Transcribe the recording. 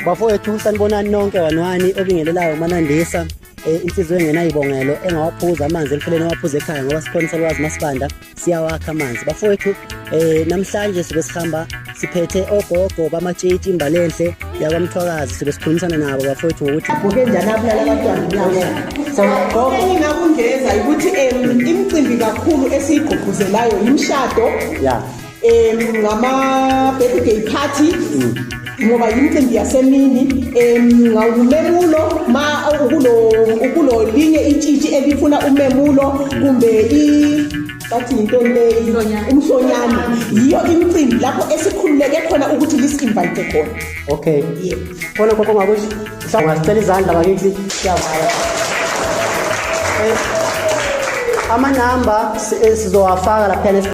Bafowethu, sanibonani nonke. Wanwani obingelelayo uManandisa, insizwa engenayibongelo, engawaphuza amanzi emfuleni, owaphuza ekhaya, ngoba sikhona isalwazi masibanda, siyawakha amanzi. Bafowethu, namhlanje sibe sihamba siphethe ogogo bamatshitshi, imbalenhle yakwaMthwakazi. Sibe sikhulumisana nabo, bafowethu, ngokuthi kuke njani abulala abantwana. So gogo, Engingakungeza ukuthi imicimbi kakhulu esiyigqugquzelayo imishado, ngama-birthday party, ngoba yimicimbi yasemini, ngawumemulo ma ukulo linye itshitshi elifuna umemulo, kumbe bathi yintoni leyi, umhlonyane. Yiyo imicimbi lapho esikhululeke khona ukuthi lisi-invite khona. Okay. Yeah. Khona gogo ngakusho, ungasicela izandla bakithi, siyavala. Amanamba sizowafaka laphayana.